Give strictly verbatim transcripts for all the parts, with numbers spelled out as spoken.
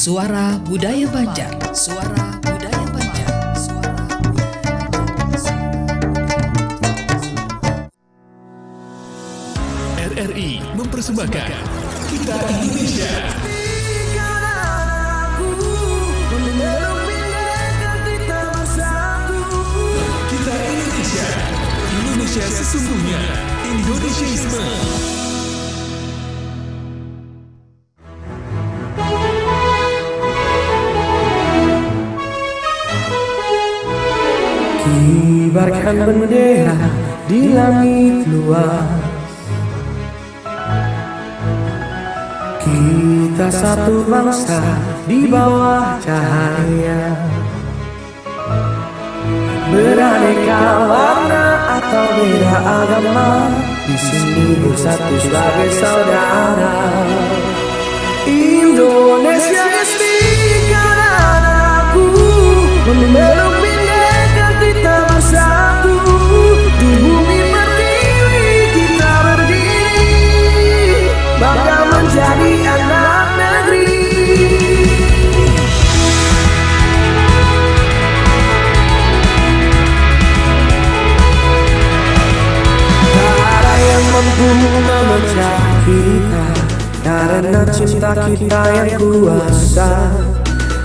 Suara Budaya Banjar. Suara Budaya Banjar. Suara Budaya Banjar. R R I mempersembahkan Kita Indonesia. Kita Indonesia. Indonesia sesungguhnya. Indonesiaisme. Kibarkan bendera di langit luas. Kita satu bangsa di bawah cahaya. Beraneka warna atau beda agama, di sini bersatu sebagai saudara. Indonesia is bigger than aku, membelum bingkai kita bersatu, di bumi pertiwi kita berdiri, bangga menjadi anak negeri. Tak ada yang mampu memecah kita, karena cinta kita yang kuasa.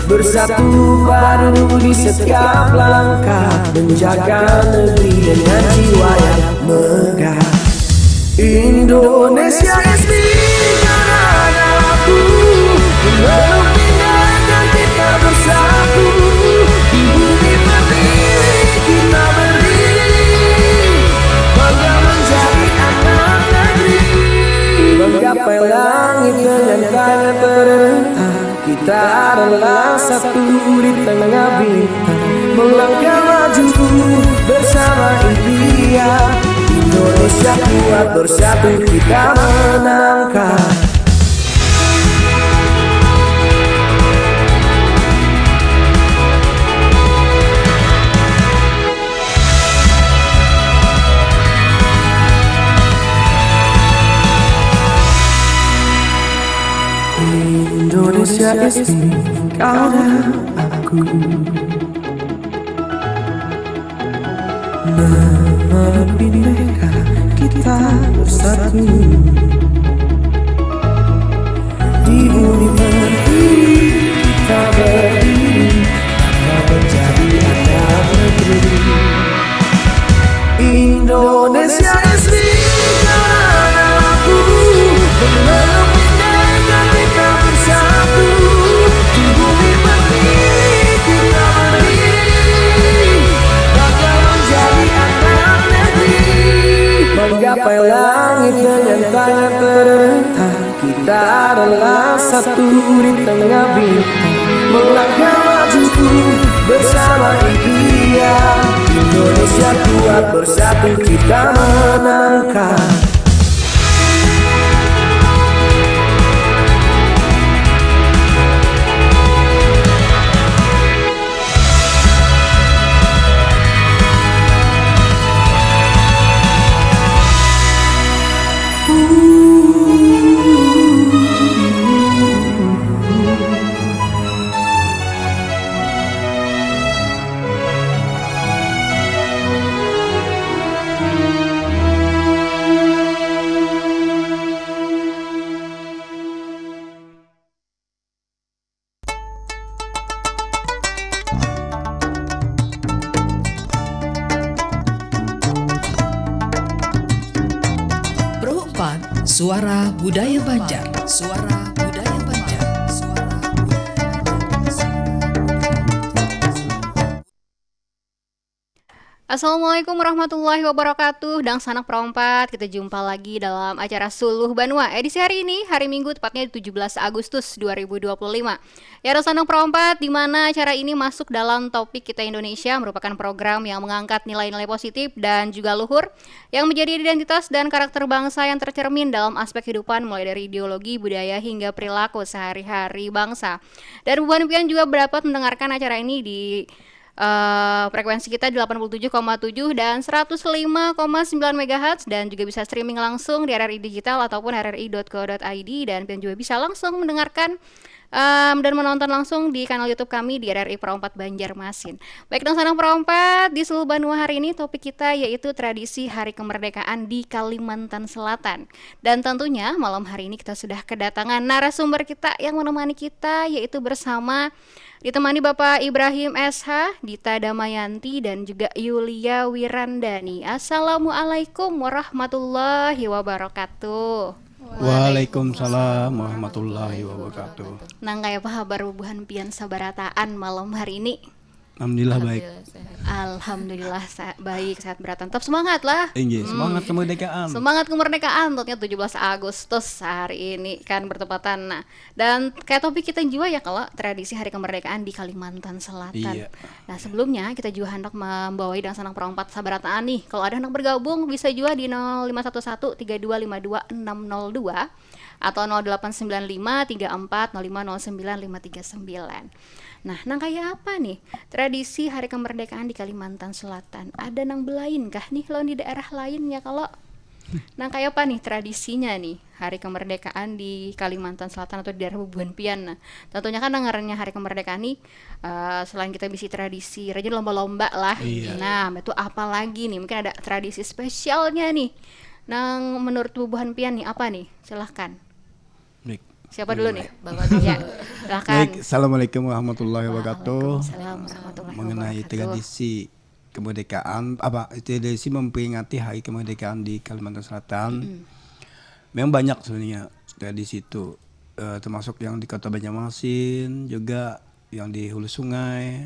Bersatu padu di setiap langkah, menjaga negeri dengan jiwa yang megah. Indonesia is bigger than aku, belum tinggalkan kita bersatu, di bumi pertiwi kita berdiri, bangga menjadi anak negeri, menggapai langit dengan tangan terentang. Kita adalah satu di tengah bintang, melangkah maju bersama impian. Indonesia kuat bersatu kita menangkan. Indonesia is me, kau dan aku. Nama bineka kita bersatu. Di bumi pertiwi kita berdiri, bangga menjadi anak negeri. Indonesia is bigger than aku, belum tinggalkan kita bersatu, di bumi pertiwi kita berdiri, bangga menjadi anak negeri, menggapai langit dengan tangan terentang. Kita adalah satu di tengah bintang, melangkah maju bersama impian. Indonesia kuat bersatu kita menangkan. Pro empat, Suara Budaya Banjar. Suara Budaya Banjar. Suara Budaya Banjar. Assalamualaikum warahmatullahi wabarakatuh. Dangsanak Perompat, kita jumpa lagi dalam acara Suluh Banua. Edisi hari ini, hari Minggu, tepatnya di tujuh belas Agustus dua ribu dua puluh lima. Ya, Dangsanak Perompat, di mana acara ini masuk dalam topik Kita Indonesia, merupakan program yang mengangkat nilai-nilai positif dan juga luhur yang menjadi identitas dan karakter bangsa yang tercermin dalam aspek kehidupan, mulai dari ideologi, budaya, hingga perilaku sehari-hari bangsa. Dan bubuhan pian juga dapat mendengarkan acara ini di eh, frekuensi kita delapan puluh tujuh koma tujuh dan seratus lima koma sembilan megahertz, dan juga bisa streaming langsung di R R I Digital ataupun R R I dot co dot I D, dan pian juga bisa langsung mendengarkan um, dan menonton langsung di kanal YouTube kami di R R I Pro empat Banjarmasin. Baik, dangsanak Pro empat, di seluruh banua hari ini topik kita yaitu tradisi Hari Kemerdekaan di Kalimantan Selatan. Dan tentunya malam hari ini kita sudah kedatangan narasumber kita yang menemani kita, yaitu bersama ditemani Bapak Ibrahim S H, Dita Damayanti, dan juga Yulia Wirandani. Assalamualaikum warahmatullahi wabarakatuh. Waalaikumsalam warahmatullahi wabarakatuh. Nang kaya apa habar bubuhan pian sabarataan malam hari ini? Alhamdulillah baik. Alhamdulillah sa- baik, sehat barataan. Tetap semangat lah. Inggih, semangat kemerdekaan. Semangat kemerdekaan, tentunya tujuh belas Agustus hari ini kan bertepatan. Nah, dan kayak topik kita juga ya kalau tradisi Hari Kemerdekaan di Kalimantan Selatan. Iya. Nah, sebelumnya kita juga hendak membawai dangsanak Pro empat sabarataan nih. Kalau ada hendak bergabung bisa juga di nol lima satu satu tiga dua lima dua enam nol dua atau nol delapan sembilan lima tiga empat nol lima nol sembilan lima tiga sembilan. Nah, nang kayak apa nih tradisi Hari Kemerdekaan di Kalimantan Selatan? Ada nang belain kah nih lawan di daerah lain ya kalau? Nang kayak apa nih tradisinya nih Hari Kemerdekaan di Kalimantan Selatan atau di daerah bubuhan pian? Nah, tentunya kan nang ngarannya Hari Kemerdekaan nih, eh, selain kita bisi tradisi, rajin lomba-lomba lah. Iya. Nah, itu apa lagi nih? Mungkin ada tradisi spesialnya nih. Nang menurut bubuhan pian nih apa nih? Silahkan. Baik. Siapa dulu nih? Bapak dulu. Ya, silahkan. Baik, assalamualaikum warahmatullahi wabarakatuh. Waalaikumsalam warahmatullahi Mengenai wabarakatuh. tradisi kemerdekaan, apa tradisi memperingati Hari Kemerdekaan di Kalimantan Selatan, memang banyak sebenarnya tradisi itu. Eh, termasuk yang di Kota Banjarmasin, juga yang di Hulu Sungai,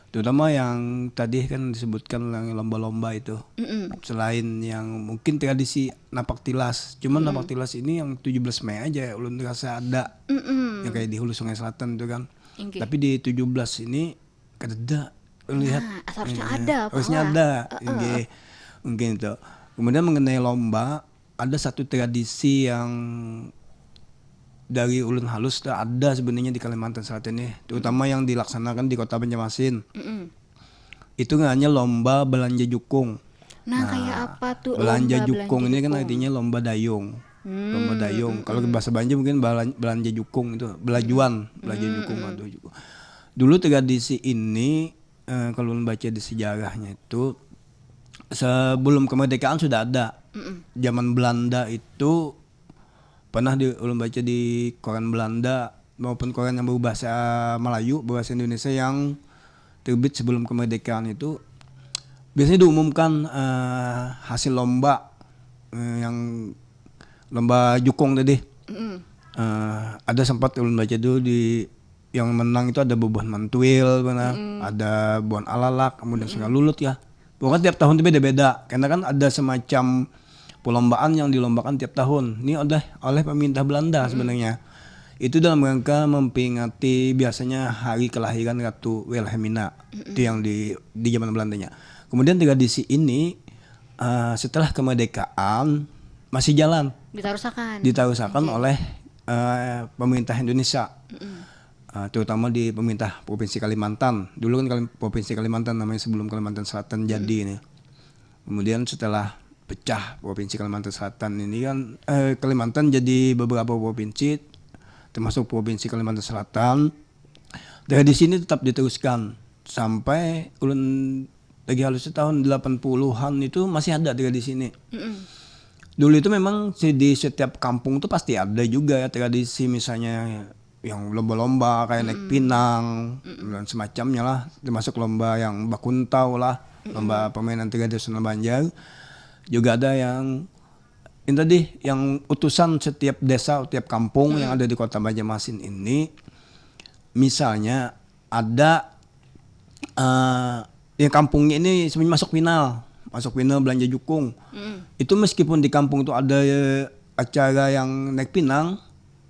terutama yang tadi kan disebutkan yang lomba-lomba itu. Mm-mm. Selain yang mungkin tradisi napak tilas, cuman napak tilas ini yang tujuh belas Mei aja ulun rasa ada. Mm-mm. Yang kayak di Hulu Sungai Selatan itu kan. Inggih. Tapi di tujuh belas ini kadada lihat. Nah, seharusnya Eh, ada, harusnya Pak. Ada. Inggih. Mungkin itu. Kemudian mengenai lomba, ada satu tradisi yang dari ulun halus tuh ada sebenarnya di Kalimantan Selatan ini, terutama yang dilaksanakan di Kota Banjarmasin. Mm-mm. Itu namanya lomba belanja jukung. Nah, kayak apa tuh Belanja lomba jukung belanja ini kan jukung? Artinya lomba dayung. Hmm, Lomba dayung. Kalau bahasa Banjar mungkin belan- belanja jukung itu, belajuan, belanja jukung atau jukung. Dulu tradisi ini, eh, kalau ulun baca di sejarahnya itu sebelum kemerdekaan sudah ada. Mm-mm. Zaman Belanda itu pernah di ulun baca di koran Belanda maupun koran yang berbahasa Melayu, berbahasa Indonesia yang terbit sebelum kemerdekaan itu biasanya diumumkan eh, hasil lomba, eh, yang lomba jukung tadi. Mm-mm. Eh, ada sempat ulun baca dulu di yang menang itu ada bubuhan Mantuil, mana ada bubuhan Alalak, kemudian Sungai Lulut ya. Pokoknya tiap tahun itu beda-beda karena kan ada semacam perlombaan yang dilombakan tiap tahun. Ini oleh oleh pemerintah Belanda sebenarnya. Itu dalam rangka memperingati biasanya hari kelahiran Ratu Wilhelmina. Itu yang di di zaman Belandanya. Kemudian tradisi ini eh, setelah kemerdekaan masih jalan, Ditarusakan. Ditarusakan oleh eh, pemerintah Indonesia. Eh, terutama di pemerintah Provinsi Kalimantan. Dulu kan Kalim- Provinsi Kalimantan namanya sebelum Kalimantan Selatan jadi ini. Kemudian setelah pecah Provinsi Kalimantan Selatan ini kan eh, Kalimantan jadi beberapa provinsi, termasuk Provinsi Kalimantan Selatan. Tradisi ini tetap diteruskan sampai ulun lagi halus tahun delapan puluhan itu masih ada tradisi ini. Mm-mm. Dulu itu memang si- di setiap kampung tuh pasti ada juga ya tradisi, misalnya yang lomba-lomba kayak naik pinang dan semacamnya lah, termasuk lomba yang bakuntau lah, lomba permainan tradisional Banjar. Juga ada yang ini tadi yang utusan setiap desa, setiap kampung yang ada di Kota Banjarmasin ini, misalnya ada eh ya kampungnya ini sebenarnya masuk final, masuk final belanja jukung. Itu meskipun di kampung tuh ada acara yang naik pinang,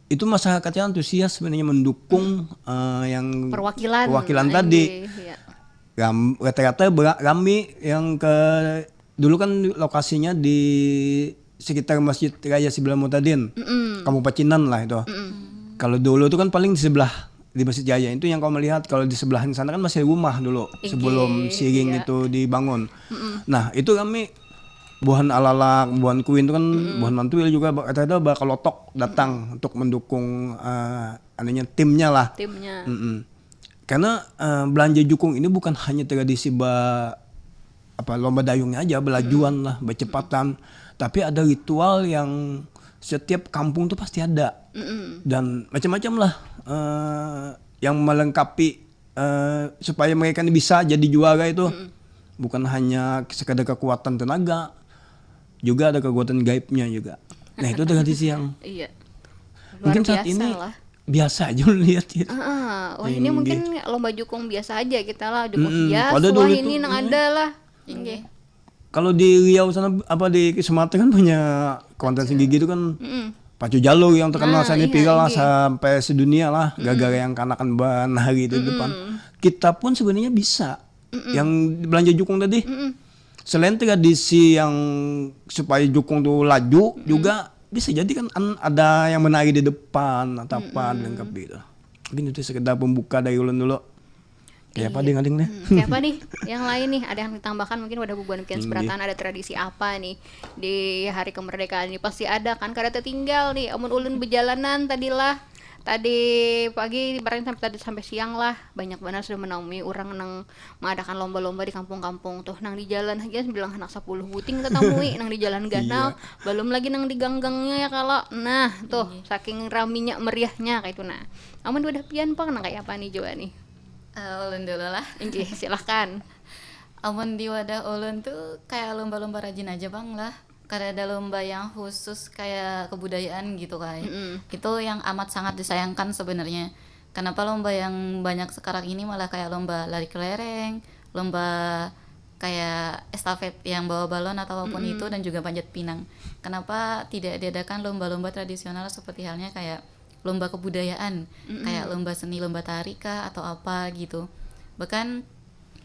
itu masyarakatnya antusias sebenarnya mendukung eh, yang Perwakilan. perwakilan tadi. Iya. Ram- rata-rata bera- rame yang ke dulu kan lokasinya di sekitar Masjid Raya Sibla Mutadin, Mm-mm. Kampung Pacinan lah itu. Kalau dulu itu kan paling di sebelah di Masjid Raya itu yang kau melihat, kalau di sebelah sana kan masih rumah dulu sebelum siring Iya. Itu dibangun. Nah itu kami buhan alalak, buhan kuin itu kan, buhan mantuil juga ba- kata ada bakalotok datang untuk mendukung eh, anunya, timnya lah. Timnya. Mm-mm. Karena eh, belanja jukung ini bukan hanya tradisi ba apa lomba dayungnya aja, belajuan lah, bercepatan, tapi ada ritual yang setiap kampung tuh pasti ada. Dan macam-macam lah eh, yang melengkapi eh, supaya mereka ini bisa jadi juara itu. Bukan hanya sekadar kekuatan tenaga, juga ada kekuatan gaibnya juga. Nah, itu tradisi yang Iya. mungkin Luar saat biasa ini lah. Biasa aja lihat gitu. Ah, wah, ini mungkin lomba jukung biasa aja kita lah, jukung hias, Pada dulu wah, itu, ini nang ada lah. Nggih. Kalau di Riau sana apa di Sumatera kan punya kontes tinggi gitu kan, pacu jalur yang terkenal Nah, sana iya, viral lah nggih. Sampai sedunia lah, gara-gara yang kanakan banahan hari itu di depan. Kita pun sebenarnya bisa. Yang belanja jukung tadi, selain tradisi yang supaya jukung tuh laju, juga bisa jadi kan an- ada yang menari di depan atau apa dilengkapi itu. Mungkin itu sekedar pembuka dari ulun dulu. Kayak apa ding ading nih? Hmm, kayak apa nih? Yang lain nih, ada yang ditambahkan mungkin wadah bubuhan pian seberataan, ada tradisi apa nih di hari kemerdekaan ini? Pasti ada kan, kada tertinggal nih. Amun ulun bejalanan tadi lah, tadi pagi barang sampai tadi sampai siang lah, banyak banar sudah menemui urang nang maadakan lomba-lomba di kampung-kampung tuh. Nang di jalan haja bilang handak sapuluh buting tatamui, nang di jalan ganal, balum lagi nang di gang-gangnya ya kalo. Nah, tuh saking raminya meriahnya kayak itu nah. Amun wadah pian pang nang kayak apa nih jua nih? Eh, ulun dulu lah. Inggih, silahkan. Amun di wadah ulun tuh kayak lomba-lomba rajin aja bang lah. Kada ada lomba yang khusus kayak kebudayaan gitu kai. Itu yang amat sangat disayangkan sebenarnya. Kenapa lomba yang banyak sekarang ini malah kayak lomba lari kelereng, lomba kayak estafet yang bawa balon atau apapun itu dan juga panjat pinang. Kenapa tidak diadakan lomba-lomba tradisional seperti halnya kayak lomba kebudayaan, kayak lomba seni, lomba tari kah atau apa gitu. Bahkan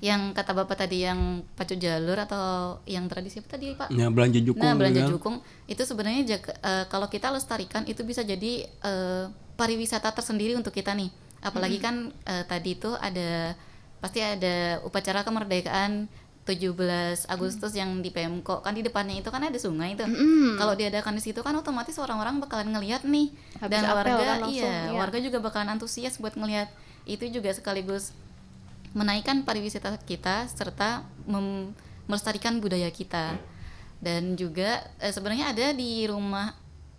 yang kata bapak tadi yang pacu jalur atau yang tradisi apa tadi pak? Ya belanja jukung. Nah belanja Kan? Jukung itu sebenarnya jaga, eh, kalau kita lestarikan itu bisa jadi eh, pariwisata tersendiri untuk kita nih. Apalagi kan eh, tadi itu ada pasti ada upacara kemerdekaan tujuh belas Agustus yang di Pemko kan di depannya itu kan ada sungai tuh. Kalau diadakan di situ kan otomatis orang-orang bakalan ngelihat nih Habis dan apel warga kan langsung, iya iya. Warga juga bakalan antusias buat ngelihat itu juga sekaligus menaikkan pariwisata kita serta mem- melestarikan budaya kita dan juga eh, sebenarnya ada di rumah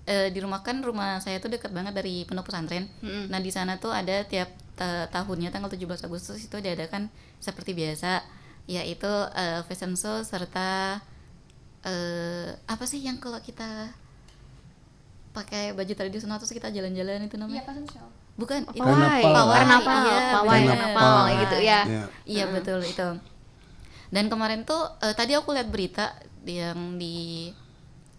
eh, di rumah kan rumah saya tuh dekat banget dari pondok pesantren. Nah di sana tuh ada tiap ta- tahunnya tanggal tujuh belas Agustus itu diadakan seperti biasa yaitu eh, fashion show serta eh, apa sih yang kalau kita pakai baju tradisional terus kita jalan-jalan itu namanya? Iya, fashion show. Bukan, itu Pawai. Karnaval. Karnaval, Iya, pawai, Karnaval. karnaval gitu ya. Ya. Iya betul itu. Dan kemarin tuh eh, tadi aku lihat berita yang di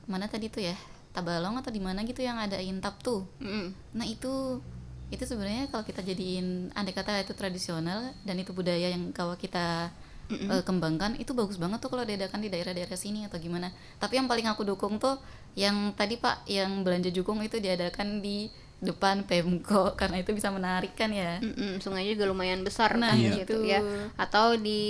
mana tadi tuh ya Tabalong atau di mana gitu yang ada intap tuh. Mm-mm. Nah itu itu sebenarnya kalau kita jadiin andai kata itu tradisional dan itu budaya yang kalau kita eh, kembangkan itu bagus banget tuh kalau diadakan di daerah-daerah sini atau gimana. Tapi yang paling aku dukung tuh yang tadi pak yang belanja jukung itu diadakan di depan Pemko karena itu bisa menarik kan ya. Mm-mm, sungainya juga lumayan besar Nah, kan di iya. Situ ya. Atau di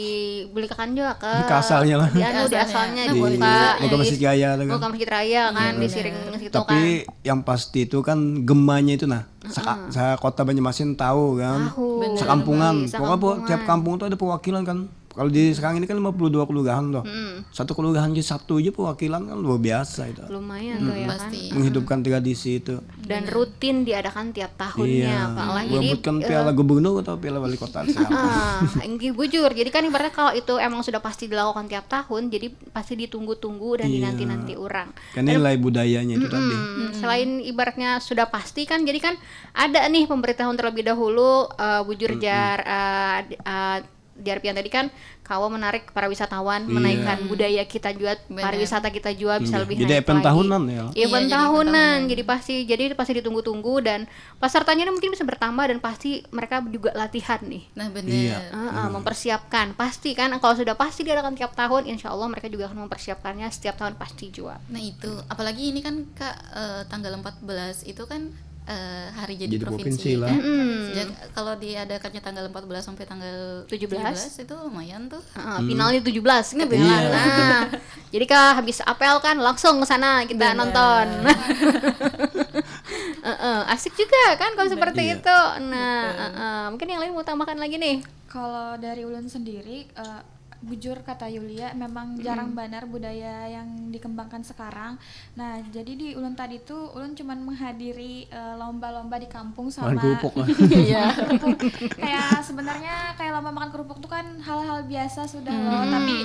boleh kan juga ke Di kasalnya lah. Di anu di Di asalnya Nah, Di dibuka Muka Masjid Raya tuh kan. Muka Masjid Raya kan di Siring situ Tapi kan. Yang pasti itu kan gemanya itu nah. Saka, sa kota Banjarmasin tahu kan. Tahu. Sakampungan. Benar. Pokoknya po- Sakampungan. Tiap kampung tuh ada perwakilan kan. Kalau di sekarang ini kan lima puluh dua kelurahan tuh. Satu kelurahan aja satu aja perwakilan kan luar biasa itu. Lumayan tuh ya kan. Pasti. Menghidupkan tradisi itu. Dan rutin diadakan tiap tahunnya Iya. apalagi Merebutkan piala gubernur atau piala wali kota siapa? Ah, enggih bujur. Jadi kan ibaratnya kalau itu emang sudah pasti dilakukan tiap tahun, jadi pasti ditunggu-tunggu dan Iya. dinanti-nanti orang. Kan nilai budayanya itu tadi. Hmm, selain ibaratnya sudah pasti kan, jadi kan ada nih pemberitahuan terlebih dahulu eh, bujur jar eh, di- eh, jar pian tadi kan kawa menarik para wisatawan, Iya. menaikkan budaya kita juga, Benar. pariwisata kita juga bisa Iya. Lebih Jadi naik event lagi. Tahunan ya. Iya, event jadi tahunan. tahunan. Jadi pasti jadi pasti ditunggu-tunggu dan pesertanya ini mungkin bisa bertambah dan pasti mereka juga latihan nih. Nah benar. Iya. Heeh, mempersiapkan pasti kan kalau sudah pasti diadakan tiap tahun, insya Allah mereka juga akan mempersiapkannya setiap tahun pasti juga. Nah itu, apalagi ini kan kak eh, tanggal empat belas itu kan eh, hari jadi, Jadi provinsi, provinsi lah. Kan? Mm-mm. Ja-, kalau diadakannya tanggal empat belas sampai tanggal Tujuh belas. Itu lumayan tuh. Heeh, finalnya tujuh belas, ingat Iya. Nah, jadi kalau habis apel kan langsung ke sana kita Benar. Nonton. Heeh, asik juga kan kalau seperti Iya. Itu. Nah, heeh. Mungkin yang lain mau tambahkan lagi nih. Kalau dari ulun sendiri, eh, bujur kata Yulia, memang jarang banar budaya yang dikembangkan sekarang. Nah, jadi di ulun tadi tuh ulun cuman menghadiri, eh, lomba-lomba di kampung Makan sama kerupuk lah. Iya. Kayak sebenarnya kayak lomba makan kerupuk tuh kan hal-hal biasa sudah loh, tapi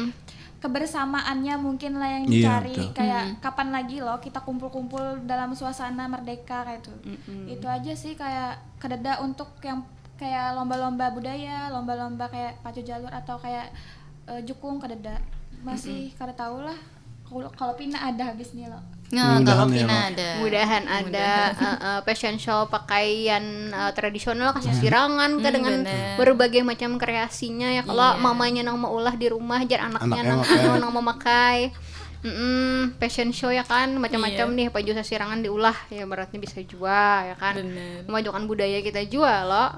kebersamaannya mungkin lah yang Iya, dicari. Betul. Kayak kapan lagi loh kita kumpul-kumpul dalam suasana merdeka kayak itu. Itu aja sih, kayak kadada untuk yang kayak lomba-lomba budaya, lomba-lomba kayak pacu jalur atau kayak, eh, jukung, kadada. Masih kada tahu lah. Kalau kalau Pina ada habis nih loh. Nah, Mudahan kalau ya, Pina Mak. ada. Mudahan ada eh, eh, fashion show pakaian eh, tradisional, kasasirangan ke Hmm, dengan benar. Berbagai macam kreasinya ya. Kalau Iya. mamanya nang maulah di rumah, jar anaknya Anaknya nang makai. Anu nang memakai. Mm-mm, fashion show ya kan, macam-macam Iya. Nih, pacu sasirangan diulah ya, ibaratnya bisa jua ya kan. Benar. Memajukan budaya kita jua loh.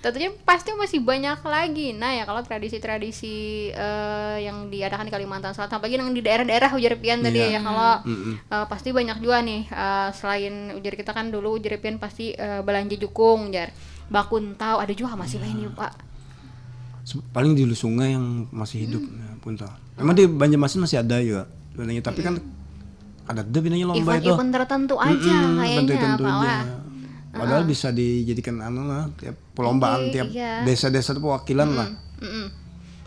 Tentunya pasti masih banyak lagi. Nah ya, kalau tradisi-tradisi eh, yang diadakan di Kalimantan Selatan, apalagi yang di daerah-daerah ujar pian tadi Iya. Ya, kalau Mm-mm. eh, pasti banyak juga nih eh, selain ujar kita kan dulu ujar pian pasti eh, belanja jukung jar. Bakuntau ada juga masih lain nih, Pak. Se- Paling di Hulu Sungai yang masih hidup ya, Punta. Emang di Banjarmasin masih ada juga sebenarnya, tapi kan ada ada pinanya lomba itu. Event-event tertentu aja Mm-mm, kayaknya event tertentu apalah. Aja. Padahal bisa dijadikan anu lah, tiap perlombaan Iya, tiap iya. Desa-desa perwakilan lah. Mm-mm.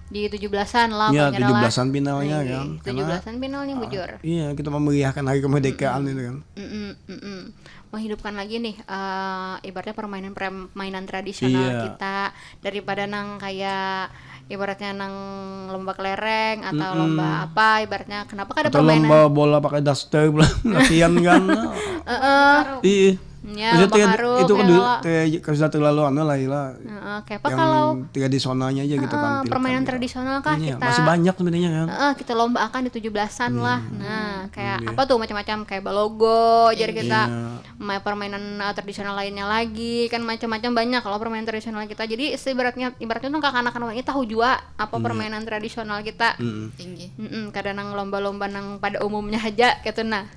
Di tujuh belasan lah Iya, paling tujuh lah. belasan finalnya Iya, kan. tujuh belasan finalnya bujur. Iya, kita memeriahkan hari kemerdekaan itu kan. Mm-mm, mm-mm. Menghidupkan lagi nih eh, ibaratnya permainan permainan tradisional Iya. Kita daripada nang kayak ibaratnya nang lomba kelereng atau Mm-mm. lomba apa ibaratnya kenapa kada Atau permainan lomba bola pakai daster lah, latihan kan. Heeh. Iya. Ya, Maksudnya lomba tiga- karung, itu kan ya, dulu kalau- kayak sudah terlalu anu lah ya lah. Heeh, kayak apa Yang kalau tradisionalnya aja gitu Heeh, tampilkan permainan gitu. tradisional kah Iya, kita masih banyak sebenarnya kan. Heeh, kita lombakan di tujuh belasan lah. Nah, kayak Iya. Apa tuh macam-macam kayak balogo jadi kita Iya. main permainan uh, tradisional lainnya lagi kan macam-macam banyak kalau permainan tradisional kita. Jadi ibaratnya ibaratnya tuh kakanakan wahini tahu jua apa Iya. Permainan tradisional kita. Mm-mm. Tinggi. Mm-mm, kada nang lomba-lomba nang pada umumnya aja gitu nah.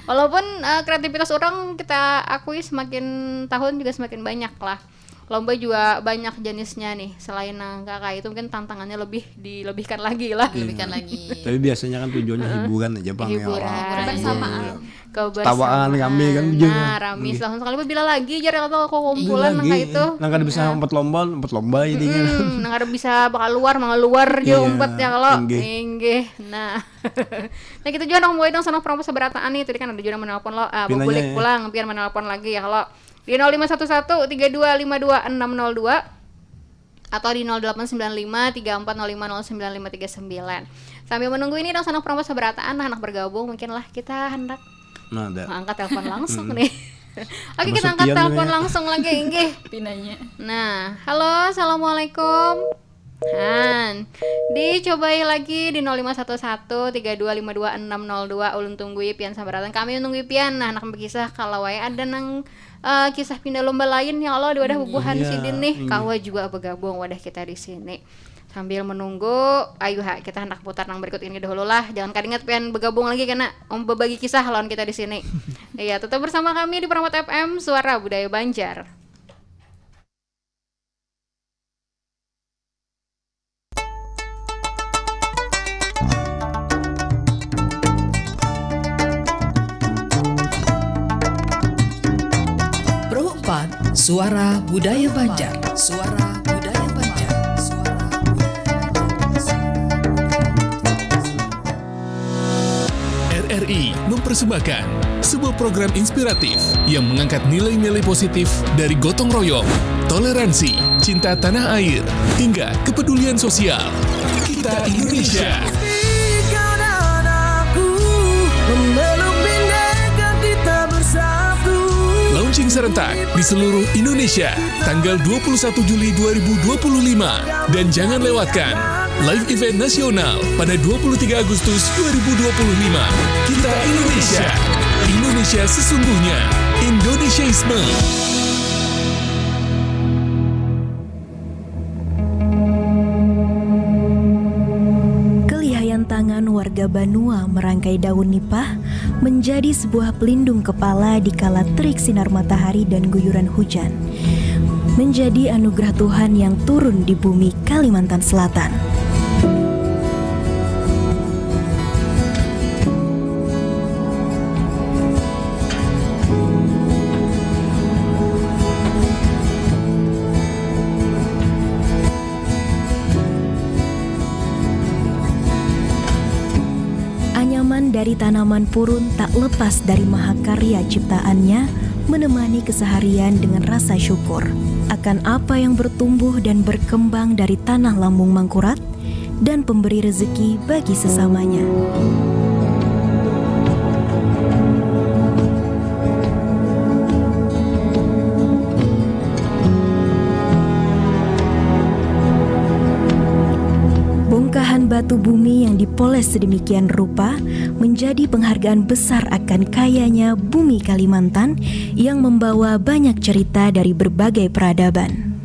Walaupun uh, kreativitas orang kita akui semakin tahun juga semakin banyak lah. Lomba juga banyak jenisnya nih. Selain nang kakak itu mungkin tantangannya lebih dilebihkan lagi lah. Lebihkan lagi. Tapi biasanya kan tujuannya hiburan aja bang. Hiburan. Ya, Bersamaan. Kebersamaan. Tawaan rame kan, Nah, iya. rame langsung sekali bila lagi jar atau kau kumpulan nang Lagi, kayak itu. Nang kada bisa empat lomba, empat lomba ini kan. Hmm, nang kada bisa bakaluar, mangaluar jauh Iya, empat ya kalau. Inggih. Inggih. Nah. Nah, kita juga nang mulai dong sana promo seberataan nih. Tadi kan ada juga menelpon lo. Ah, Pinanya bulik ya. Pulang biar menelpon lagi ya kalau di nol lima satu satu tiga dua lima dua enam nol dua atau di nol delapan sembilan lima tiga empat nol lima nol sembilan lima tiga sembilan. Sambil menunggu ini dong sana promo seberataan nah anak bergabung mungkin lah kita hendak Nah, ada. angkat telepon langsung nih. Oke, Abah kita angkat Sopian telepon namanya. Langsung lagi inggih. Pinanya. Nah, halo, assalamualaikum. Han, dicobai lagi di nol lima satu satu tiga dua lima dua enam nol dua. Ulun tunggui pian sabaratan. Kami menunggui pian. Nah, anak berkisah kalau wae ada nang eh, kisah pindah lomba lain ya Allah di wadah bubuhan Iya, sidin nih. inggih. Kawa juga bergabung wadah kita di sini. Sambil menunggu, ayu ha, kita hendak putar nang berikut ini dahulu lah. Jangan kadingat pian bergabung lagi karena om berbagi kisah lawan kita di sini. Iya, tetap bersama kami di Permata F M, Suara Budaya Banjar. Pro empat, Suara Budaya Banjar. Suara Budaya Banjar. Suara Budaya Banjar. R R I mempersembahkan sebuah program inspiratif yang mengangkat nilai-nilai positif dari gotong royong, toleransi, cinta tanah air, hingga kepedulian sosial. Kita Indonesia. Launching serentak di seluruh Indonesia tanggal dua puluh satu Juli dua ribu dua puluh lima. Dan jangan lewatkan Live event nasional pada dua puluh tiga Agustus dua ribu dua puluh lima. Kita Indonesia. Indonesia sesungguhnya. Indonesiaisme. Kelihayan tangan warga Banua merangkai daun nipah menjadi sebuah pelindung kepala di kala terik sinar matahari dan guyuran hujan. Menjadi anugerah Tuhan yang turun di bumi Kalimantan Selatan. Anyaman dari tanaman purun tak lepas dari mahakarya ciptaannya, menemani keseharian dengan rasa syukur akan apa yang bertumbuh dan berkembang dari tanah lambung Mangkurat dan pemberi rezeki bagi sesamanya. Bongkahan batu bumi yang dipoles sedemikian rupa menjadi penghargaan besar akan kayanya bumi Kalimantan yang membawa banyak cerita dari berbagai peradaban.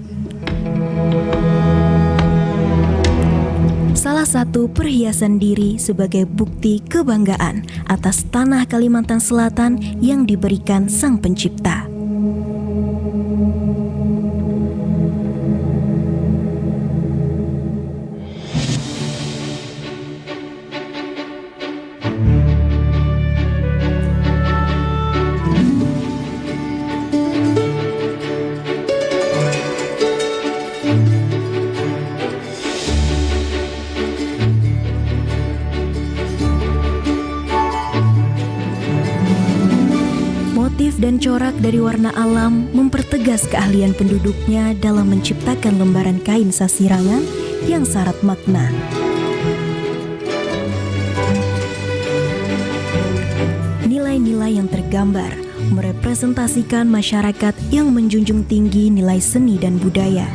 Salah satu perhiasan diri sebagai bukti kebanggaan atas tanah Kalimantan Selatan yang diberikan Sang Pencipta. Motif dan corak dari warna alam mempertegas keahlian penduduknya dalam menciptakan lembaran kain sasirangan yang syarat makna. Nilai-nilai yang tergambar merepresentasikan masyarakat yang menjunjung tinggi nilai seni dan budaya.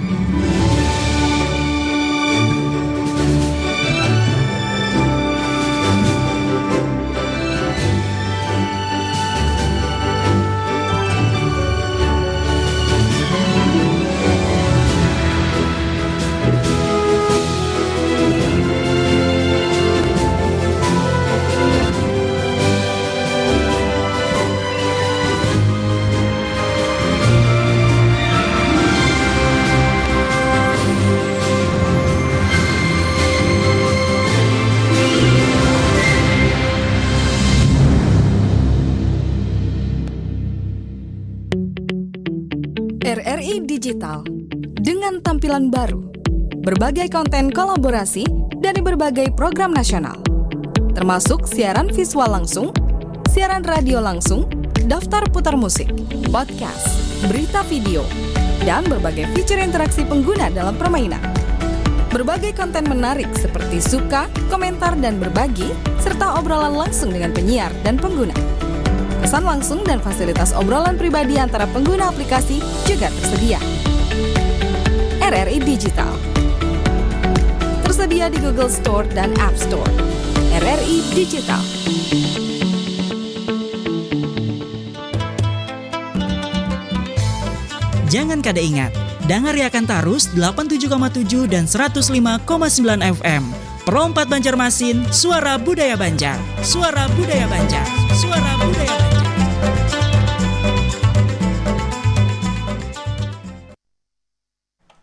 R R I Digital, dengan tampilan baru, berbagai konten kolaborasi dari berbagai program nasional, termasuk siaran visual langsung, siaran radio langsung, daftar putar musik, podcast, berita video, dan berbagai fitur interaksi pengguna dalam permainan. Berbagai konten menarik seperti suka, komentar, dan berbagi, serta obrolan langsung dengan penyiar dan pengguna. Pesan langsung dan fasilitas obrolan pribadi antara pengguna aplikasi juga tersedia. R R I Digital. Tersedia di Google Store dan App Store. R R I Digital. Jangan kada ingat, dangariakan tarus delapan tujuh koma tujuh dan seratus lima koma sembilan F M. Pro empat Banjarmasin, suara budaya Banjar. Suara budaya Banjar. Suara budaya Banjar.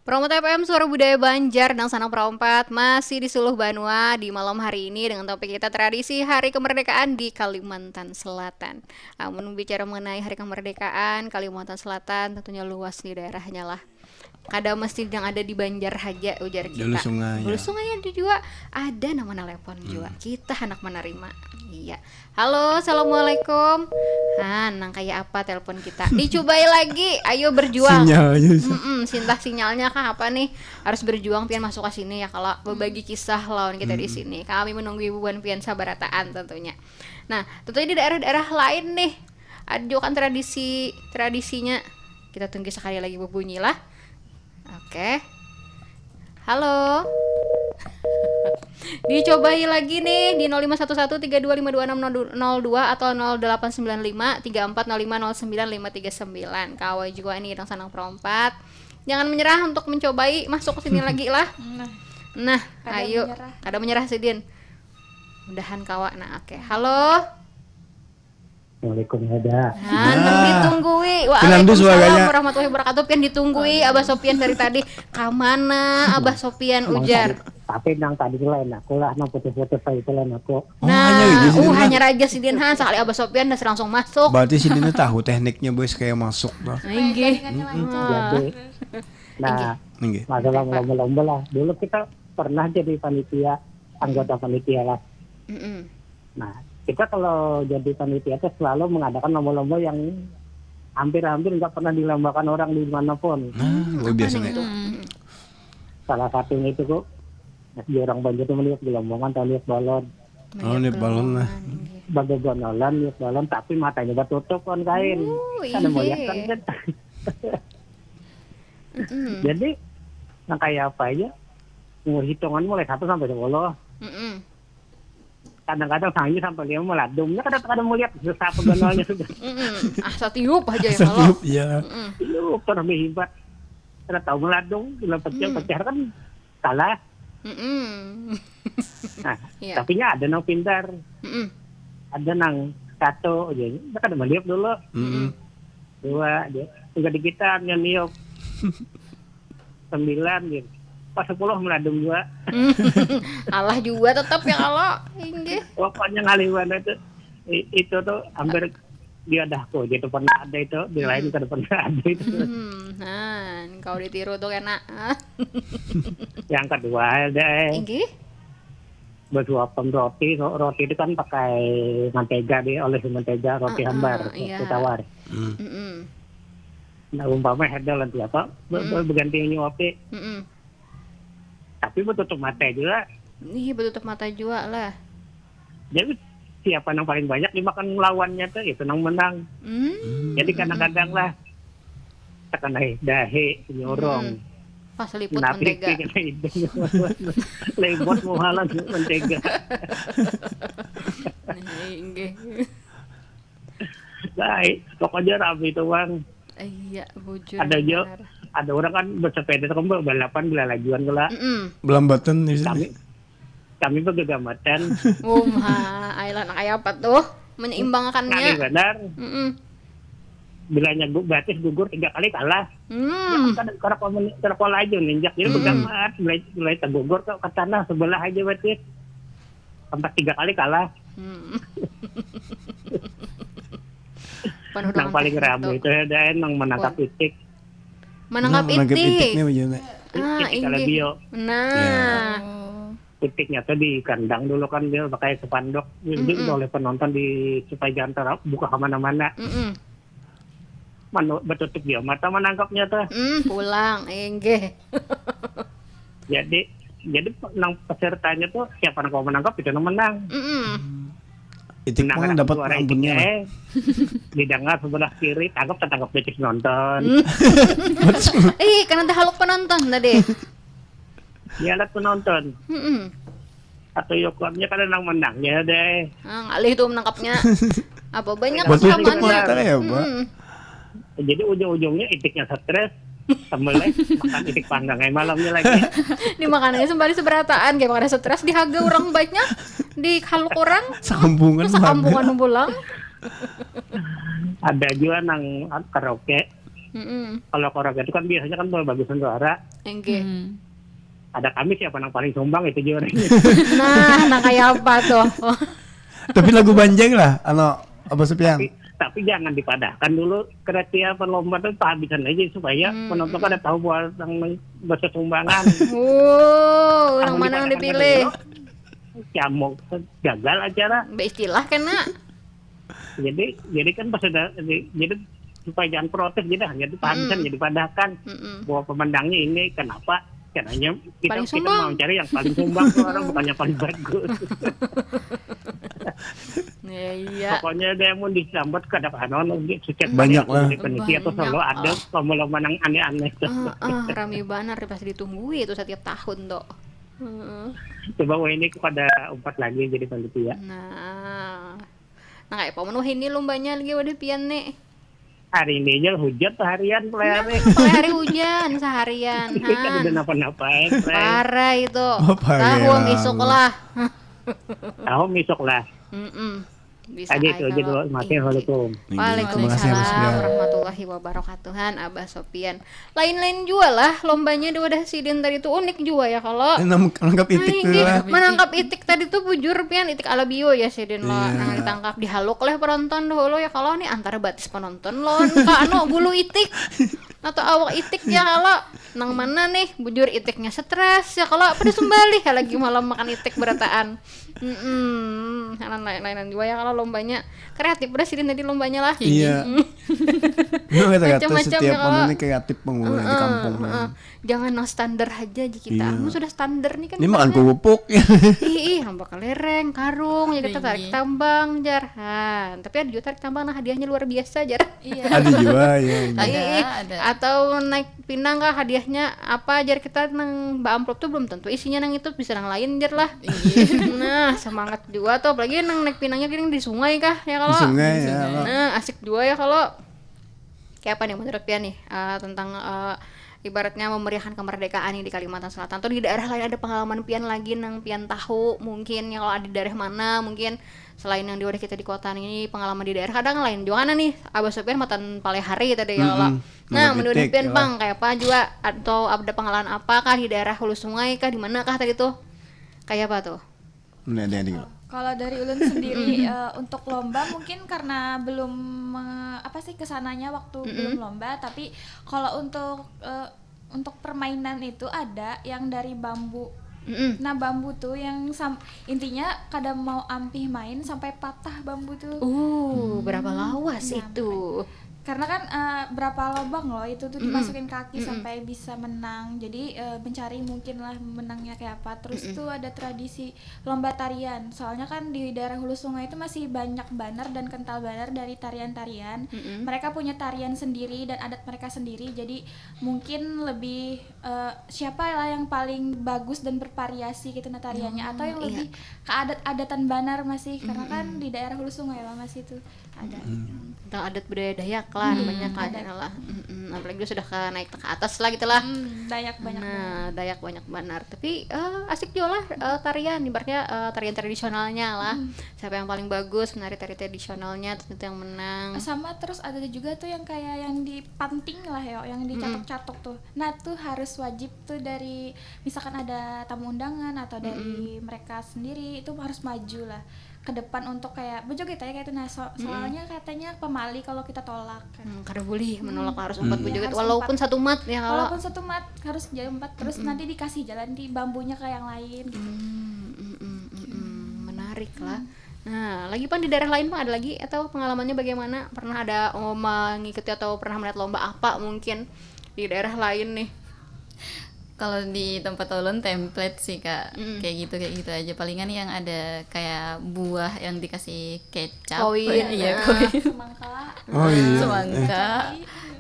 Pro empat F M, suara budaya Banjar, nang sanang Pro empat masih di Suluh Banua di malam hari ini dengan topik kita tradisi Hari Kemerdekaan di Kalimantan Selatan. Amun bicara mengenai Hari Kemerdekaan, Kalimantan Selatan tentunya luas nih daerahnya lah. Kada mesti yang ada di Banjar haja, ujar kita. Hulu Sungai, Hulu ya. Sungai ada jua, ada nang menelepon jua. Hmm. Kita handak menerima. Iya. Halo, assalamualaikum. Han, nang kaya apa telepon kita? Dicubai lagi, ayo berjuang. Sinyalnya. Mm-mm, sintah sinyalnya kah apa nih? Harus berjuang pian masuk ke sini ya, kalau berbagi kisah lawan kita di sini. Kami menunggu ibu buan pian sabarataan tentunya. Nah, tentunya di daerah-daerah lain nih, ada juga kan tradisi, tradisinya. Kita tunggu sekali lagi berbunyi lah. Oke. Halo. Dicobai lagi nih di nol lima satu satu tiga dua lima dua enam nol dua atau nol delapan sembilan lima tiga empat nol lima nol sembilan lima tiga sembilan. Kawa jua nih, Dang Sanang Perompat. Jangan menyerah untuk mencobai masuk ke sini lagi lah. Nah, nah, kada ayo menyerah. Kada menyerah sidin. Mudahan kawa. Nah, oke. Halo. Assalamualaikum, Heda. Nah, nah. Ditunggui. Waalaikumsalam warahmatullahi wabarakatuh. Pian ditunggui Abah Sopian dari tadi. Kamana Abah Sopian, ujar? Tapi nang tadi lain aku lah, nang putus-putus tadi itu lain aku. Nah, oh, hanya raja sidin, ha, sekali Abah Sopian dah langsung masuk. Berarti sidin tahu tekniknya, boys, kayak masuk tuh. Inggih. Jadi, nah, masalah lomba-lomba lah. Dulu kita pernah jadi panitia, anggota panitia lah. Nah, kita kalau jadi panitia itu selalu mengadakan lomba-lomba yang hampir-hampir nggak pernah dilombakan orang di mana pun. Nah, luar biasa itu. Salah satunya itu kok, di orang Banjar itu melihat gelombongan atau lihat balon. Oh, lihat balon lah. Bagagonolan lihat balon, tapi matanya batutup kan kain. Kada melihat kan. Jadi, nah kayak apa aja, hitungan mulai satu sampai sepuluh. Kadang-kadang sangi sampai lima meladumnya kada kada melihat siapa ganalnya sudah. Ah, satiup aja ya kalau. Satiup, iya. Tiup terus lebih hebat. Kada tahu meladung, bila pecah-pecah kan kalah. Nah, iya. Tapi nya ada nang pintar. Ada nang satu aja. Kita kada melihat dulu. Dua aja. Enggak digitar yang niup. Sembilan gitu. Pas sepuluh meladung dua. Alah juga tetap ya kalau. Inggih. Pokoknya ngaliwan itu. Itu tuh hampir dia dah kok gitu pernah ada itu, di lain kada pernah ada itu. Hmm, nah, kau ditiru tuh kena. Yang kedua ada. Inggih. Bersuapan roti, roti itu kan pakai mantega di oleh mantega roti uh, hambar, uh, iya. Roti tawar. Hmm. Mm -mm. Nah, umpama ada lagi apa? Hmm. Berganti nyuapi. Mm -mm. Tapi bertutup mata juga. Iya, bertutup mata juga lah. Jadi siapa yang paling banyak dimakan lawannya tuh itu yang menang. Hmm. Jadi kadang-kadang lah tekan dahi, dahi nyorong. Hmm. Pas liput mentega. Lebot muhalan mentega. Nah, pokoknya rapi itu bang. Iya, bujur. Ada jo, ada orang kan bersepeda tuh kan balapan belalajuan kala. Mm -mm. Belambatan di sini. Kami, kami begegamatan. Uma, ayolah nak kayak apa tuh? Menyeimbangkannya. Kami benar. Mm -mm. Bilanya batis gugur tiga kali kalah. Hmm. Ya, kan kada kada laju ninjak jadi hmm. Begamat mulai mulai tergugur ke tanah sebelah aja batis. Sampai tiga kali kalah. Hmm. Yang paling ramai itu ada yang menangkap itik. Menangkap itik. Itiknya bagaimana? Ah, itik kalau bio. Nah. Ya. Itiknya tuh di kandang dulu kan dia pakai sepanduk. Jadi mm -mm. Oleh penonton di supaya jangan terbuka kemana-mana. Mm -mm. Manu betutup dia mata menangkapnya tuh. Mm, pulang, enggih. Jadi jadi nang pesertanya tuh siapa yang kau menangkap itu yang menang. Mm -mm. Itik nah, pun dapat ampunnya. Eh, didengar sebelah kiri, tangkap tetangkap betis nonton. Ih, karena dah haluk penonton tadi. Ya alat penonton. Mm -mm. Atau yokuamnya kada nang menang ya deh. Ah, ngalih tuh menangkapnya. Apa banyak sama ya, Pak. Mm -mm. Jadi ujung-ujungnya itiknya stres, sambelnya makan itik panggang aja malamnya lagi. Dimakannya sembari seberataan, kayak makan stres dihaga orang banyak, di haluk orang. Sekampungan. Sekampungan pulang. Ada juga nang karaoke. Mm -mm. Kalau karaoke itu kan biasanya kan bagusan suara. Enggak. Hmm. Ada kami siapa yang paling sumbang itu juga. Nah, nah kayak apa tuh? Tapi lagu banjeng lah, ano apa Sopian? Tapi, tapi jangan dipadahkan dulu kriteria perlombaan itu kehabisan aja supaya hmm. Penonton pada tahu bahwa yang bahasa sumbangan. Oh, yang mana yang dipilih? Camuk gagal acara. Beristilah kena. Jadi jadi kan pas sudah jadi supaya jangan protes gitu hanya itu paham hmm. Kan jadi padahkan hmm. Bahwa pemenangnya ini kenapa caranya kita, kita mau cari yang paling sumbang tuh orang bukan yang paling bagus. Ya, iya. Pokoknya ada yang mau disambat kada kanon gitu. Setiap banyak lah. Panitia tuh selalu ada lomba-lomba yang aneh-aneh. Ah, ah, rame banget pas ditunggu itu setiap tahun tuh. Heeh. Coba wahini kada umpat lagi jadi panitia. Nah. Nah, kayak paman wahini lombanya lagi wadah pian nih. Hari ini aja hujan seharian mulai hari. Mulai hari hujan seharian. Kita Han. Udah napa-napain, Play. Parah itu. Oh, parah. Tahun isuk lah. Tahu isuk lah. Mm-mm. Bisa Aja ai itu aja kalau dulu. ini. Makasih, assalamualaikum. Waalaikumsalam. Waalaikumsalam warahmatullahi wabarakatuh. Han, Abah Sopian. Lain-lain jua lah lombanya di wadah sidin tadi tuh unik juga ya kalau Eh, nam- nangkap itik Aing tuh gih, lah. menangkap itik tadi tuh bujur pian itik alabio ya sidin lo Iya. Nang ditangkap dihaluk oleh penonton dahulu ya kalau nih antara batis penonton lawan ka anu bulu itik atau awak itik ya kalau nang mana nih bujur itiknya stres ya kalau pada sembali ya lagi malam makan itik berataan mm lain-lain juga ya kalau lombanya kreatif udah sidin tadi lombanya lah Iya. Nah, kata-kata Macam-macam setiap ya, kalau- anu nih kreatif pengguna di kampung. Heeh. Jangan nang standar aja aja kita. Iya. Anu sudah standar nih kan. Ini makan ibaratnya. Kerupuk ya. Ih, ih, hamba kelereng, karung, ya kita tarik tambang jar. Han, tapi ada juga tarik tambang nah hadiahnya luar biasa jar. Iya. Ada juga ya. Ini. Ada, Ih, ih, ada. Atau naik pinang kah hadiahnya apa jar kita nang ba amplop tuh belum tentu isinya nang itu bisa nang lain jar lah. Nah, semangat juga tuh apalagi nang naik pinangnya gini di sungai kah ya Di kalau. sungai ya. Lo. Nah, asik juga ya kalau kayak apa nih menurut Pian nih eh, tentang eh, ibaratnya memeriahkan kemerdekaan nih di Kalimantan Selatan tuh di daerah lain ada pengalaman Pian lagi nang Pian tahu mungkin ya kalau ada di daerah mana mungkin selain yang di wadah kita di kota ini pengalaman di daerah kadang lain juga ada nih Abah Sopian matan palihari tadi ya kalau Mm-mm. nah Melebitik, menurut Pian ya. Bang kayak apa juga atau ada pengalaman apa kah di daerah hulu sungai kah di mana kah tadi tuh kayak apa tuh Ini ada yang Kalau dari ulun sendiri eh, untuk lomba mungkin karena belum me- apa sih kesananya waktu belum lomba, tapi kalau untuk eh, untuk permainan itu ada yang dari bambu. Mm-mm. Nah, bambu tuh yang sam- intinya kada mau ampih main sampai patah bambu tuh. Uh, berapa lawas Iya, itu? Karena kan eh, berapa lobang loh itu tuh dimasukin kaki sampai bisa menang. Jadi eh, mencari mungkin lah menangnya kayak apa. Terus tuh ada tradisi lomba tarian. Soalnya kan di daerah hulu sungai itu masih banyak banar dan kental banar dari tarian-tarian. Mereka punya tarian sendiri dan adat mereka sendiri. Jadi mungkin lebih eh, siapa lah yang paling bagus dan bervariasi gitu nah tariannya atau yang iya. Lebih keadat-adatan banar masih karena kan di daerah hulu sungai lah masih itu ada. Tentang adat budaya Dayak lah banyak lah ada. Dayak lah. Mm-mm. Apalagi sudah ke naik ke atas lah gitu lah. Hmm, Dayak banyak banget. Nah, Dayak banyak banar. Tapi eh, asik juga lah eh, tarian, ibaratnya eh, tarian tradisionalnya lah. Siapa yang paling bagus menari tari tradisionalnya tentu yang menang. Sama terus ada juga tuh yang kayak yang dipanting lah ya, yang dicatok-catok tuh. Nah, tuh harus wajib tuh dari misalkan ada tamu undangan atau dari mereka sendiri itu harus maju lah ke depan untuk kayak bejoget aja kayak itu. Nah, so- soalnya katanya pamali kalau kita tolak kan. Hmm, kada boleh menolak harus empat bejoget Harus walaupun empat. satu mat ya kalau. Walaupun satu mat harus jadi empat terus nanti dikasih jalan di bambunya ke yang lain. Hmm, mm, mm, mm, mm. Menarik lah. Nah, lagi pan di daerah lain pan ada lagi atau pengalamannya bagaimana? Pernah ada oh, mengikuti atau pernah melihat lomba apa mungkin di daerah lain nih? Kalau di tempat ulun template sih kak, kayak gitu kayak gitu aja. Palingan yang ada kayak buah yang dikasih kecap, Koin, iya ah. Koin, Semangka. Oh iya. Semangka,